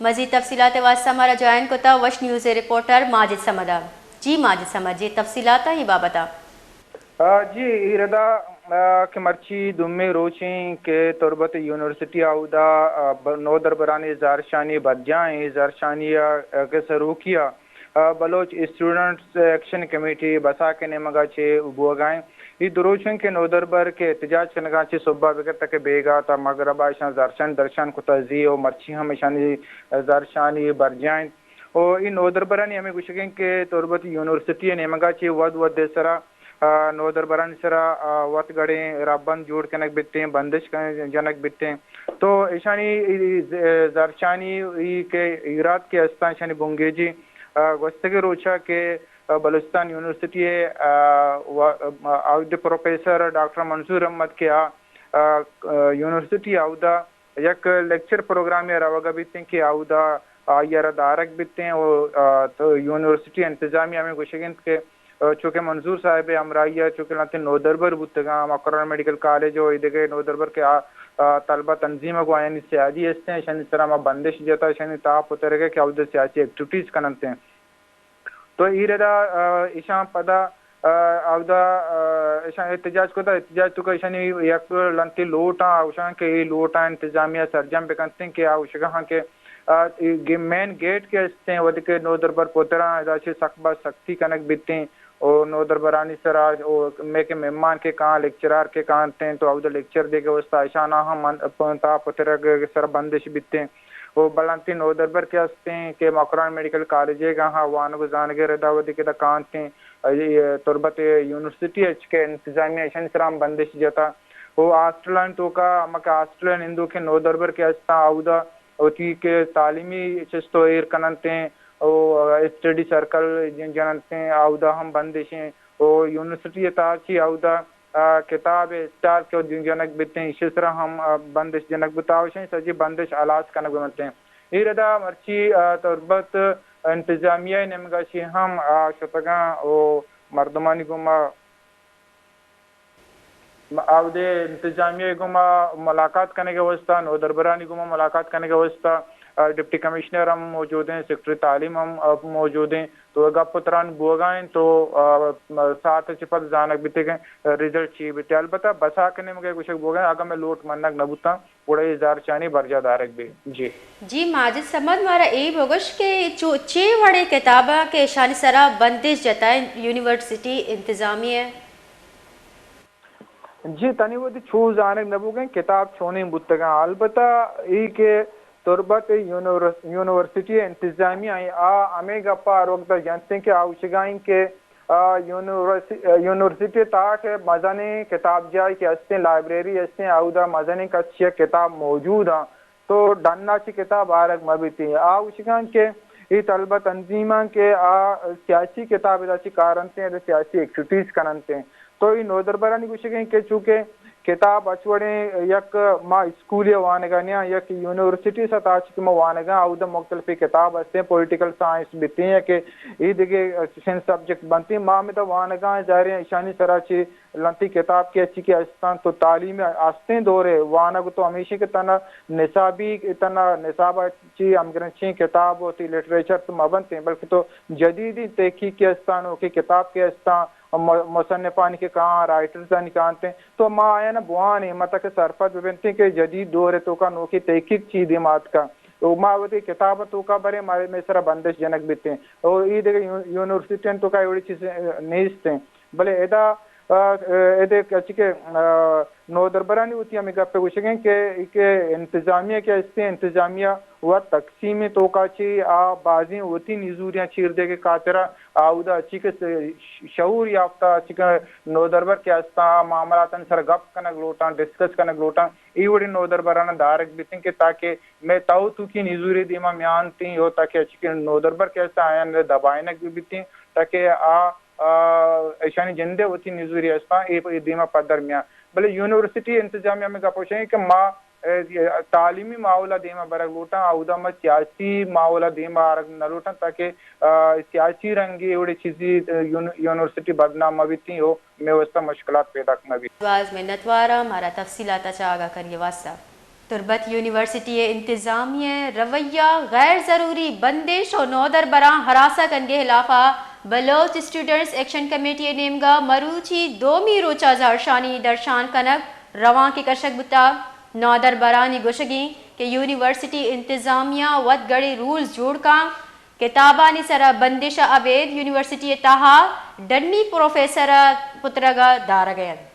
مزید تفصیلات ءِ واستہ مارا جوائن کتا وش نیوز ءِ رپورٹر ماجد صمد ءَ۔ جی ماجد صمد، جی تفصیلات ءَ اے بابت ءَ۔ آ، جی، اے ردا، آ، کہ مرچی دومی روچیں کہ تربت یونیورسٹی اودا، آ، ب-، نودربرانی زہرشانی برجاہ ایں۔ زہرشانی ءَ، آ، کہ سروکی ءَ، آ، Baloch students action committee Basak ءِ نیمگا چہ بوگا ایں۔ اے دو روچ ایں کہ نودربر کہ احتجاج کنگا چہ صبح بگر تک بیگا تا مغربا اشاں زہرشانی درشان کتا زی و مرچی ہم اشانی زہرشانی برجاہ انت۔ و اے نودربرانی ہمے گوشگ انت کہ تربت یونیورسٹی ءِ نیمگا چہ وھد وھد ءِ سرا، آ، نودربرانی سرا، آ، وت گڑیں رھبند جوڑ کنگ بیتیں، بندش کن-، جنگ بیتیں۔ تو ایشانی ای ز-، زہرشانی ای کہ ایراد کہ استاں، ایشانی بنگیجی، آ، گوستگیں روچا کہ، آ، بلوچستان یونیورسٹی ءِ، آ، و-، آ، اود پروفیسر ڈاکٹر منظور احمد کہ آ، آ، یونیورسٹی اودا یک لیکچر پروگرامے روگا بیتیں کہ اودا آئی ءَ را دارگ بیتیں و، آ، تو یونیورسٹی انتظامیہ ہمے گوشگ انت کہ، آ، چونکہ منظور صاحب ءِ ہمراہی ءَ چونکہ لہتیں نودربر بوتگاں، مکران میڈیکل کالج و ایدگہ نودربر کہ آ، آ، طلبہ تنظیم ءَ گوں آیانی سیادی استیں، اشانی سرا ما بندش جتا، اشانی تاپ پترگ ءَ کہ اودا سیاسی ایکٹیویٹیز کننتیں۔ تو اے ردا، آ، ایشاں پدا، آ، اودا، آ، ایشاں احتجاج کتا، احتجاج توکا ایشانی یک لہتے لوٹاں، اوشاں کہ اے لوٹاں انتظامیہ سرجم بکنتیں کہ آ اوشگاہاں کہ، آ، اے گے-، مین گیٹ کہ استیں، وھدے کہ نودربر پتراں، ادا چہ سک باز سختی کنگ بیتیں، او نودربرانی سرا، او مئے کہ مہمان کہ کاں، لیکچرار کہ کانتیں، تو اودا لیکچر دیگ ءِ واسطہ ایشاناں ہم من-، پنتا پترگ ءِ سر بندش بیتیں۔ و بلانتیں نودربر کہ استیں کہ مکران میڈیکل کالج ءِ گاہا وانگ و زانگ ءِ ردا وھدے کہ دا کانتیں، اے تربت یونیورسٹی اچ کہ انتظامیہ ایشانی سرا ہم بندش جتا۔ و ہاسٹلانی توکا ہما کہ ہاسٹل ءِ نندوکیں نودربر کہ استاں، اودا وتی کہ تعلیمی چست و ایر کننتیں و اسٹڈی سرکل جن-، جننتیں، اودا ہم بندشیں و یونیورسٹی ءِ تہا چی اودا آ، کتاب ءِ اسٹال کہ جنگ بیتیں، ایشی سرا ہم، آ، بندش جنگ بوتا، اوشیں سجی بندش ہلاس کنگ بنتیں۔ اے ردا مرچی، آ، تربت انتظامیہ ءِ نیمگا چہ ہم، آ، شتگاں و مردمانی گوما، آودے انتظامیہ ءِ گوما ملاقات کنگ ءِ واسطہ، نودربرانی گوما ملاقات کنگ ءِ واسطہ، آ، ڈپٹی کمشنر ہم موجود ایں، سیکرٹری تعلیم ہم، آ، موجود ایں۔ تو گپ و تران بوگا انت تو، آ، ساعت چہ پد زانگ بیتگ انت رزلٹ چی بیتگ۔ البتہ بساک ءِ نیمگ ءَ گوشگ بوگ ءَ انت، اگاں مئے لوٹ منگ نہ بوتاں، گڑا اے زہرشانی برجاہ دارگ بیت۔ جی۔ جی ماجد صمد، مارا اے بگوش کہ چو-، چے وڑیں کتاباں کہ اشانی سرا بندش جتا یونیورسٹی انتظامیہ ءَ؟ جی، تنی وتی چو زانگ نہ بوگیں کتاب چونیں بوتگاں۔ البتہ اے کہ تربت یونیور-، یونیورسٹی انتظامیہ ایں، آ ہمے گپا ہر وقت جنتیں کہ آ اوشگائیں کہ، آ، یونیورس-، یونیورسٹی تہا کہ مزنیں کتاب جاہے کہ استیں، لائبریری استیں، اودا مزنیں کچے کتاب موجود آں۔ تو ڈنا چہ کتاب آرگ مہ بیتیں۔ آ گوشگاں کہ اے طلبہ تنظیماں کہ آ سیاسی کتاب ادا چہ کارنتیں، ادا سیاسی ایکٹیویٹیز کننتیں۔ تو اے نودربرانی گوشگیں کہ چونکہ کتاب اچ وڑیں یک ما اسکولے وانگا نیاں، یک یونیورسٹی ستا چہ کہ ما وانگاں، اودا مختلفیں کتاب ہستیں، پولیٹیکل سائنس بیتیں یا کہ اے دگہ چشیں سبجیکٹ بنتیں، ما ہمدا وانگاں، ظاہریں ایشانی سرا چہ لنتی کتاب کہ اچی کہ استاں تو تعلیم استیں دورے وانگ تو ہمیشی کہ تنا نصابی، تنا نصاب چی ہمگرنچیں کتاب و تی لٹریچر تو مبنتیں، بلکہ تو جدیدی تحقیق کہ استاں، نوکی کتاب کہ استاں، م-، مصنفانی کہ کاں، رائٹرزانی کانتیں، تو ما آیانا بوانیں، ما تک سرپد ببنتیں کہ جدید دور توکا نوکی تحقیق چی دیما آتکا۔ و ما وتی کتاب توکا بریں، ما، مئے سرا بندش جنگ بیتیں۔ و ای دگہ یو-، یونیورسٹی توکا ایوڑی چیز، اے، نیستیں۔ بلے ادا، آ، اے، ادے کہ چی کہ، آ، نودربرانی وتی ہمے گپ گوشگیں کہ، کہ انتظامیہ کہ استیں، انتظامیہ و تقسیم توکا چی آ بازیں وتی نزوریاں چیر دے کہ خاطرا آ اودا چی کہ س-، شعور یافتہ چی کہ نودربر کہ استاں، معاملاتانی سر گپ کنگ لوٹاں، ڈسکس کنگ لوٹاں، ای وڑیں نودربرانا دارگ بیتیں کہ تاکہ مئے تاو توکی نزوری دیما میان تیں، یو تاکہ چی کہ نودربر کہ استاں آیان دبائنگ بیتیں، تاکہ آ آ، ایشانی جندے وتی نزوری استاں، اے، اے دیما پدر میاں۔ بلے یونیورسٹی انتظامیہ ہمے گپ گوشیں کہ ما، اے، تعلیمی ماحول ء دیما برگ لوٹاں، اودا ما سیاسی ماحول ء دیما آرگ نہ لوٹاں، تاکہ، آ، سیاسی رنگی وڑے چیزی، اے، یون-، یونیورسٹی بدنام مہ بیتیں و مئے واسطہ مشکلات پیداک مہ بیت۔ باز منتوار آں مارا تفصیلات ء چہ آگاہ کنگے واسطہ۔ تربت یونیورسٹی ء انتظامیہ ء رویہ غیر ضروری بندش و نودربراں ہراساں کنگے ہلاف ء بلوچ اسٹوڈنٹس ایکشن کمیٹی ء نیمگا مروچی دومی روچا زہرشانی درشان کنگ روانکے کشگ بوتگ۔ نودربرانی گوشگیں کہ یونیورسٹی انتظامیہ وت گڑی رولز جوڑ کاں، کتابانی سرا بندش ء ابید یونیورسٹی ء تہا ڈنی پروفیسر ء پترگ ء دارگ ء انت۔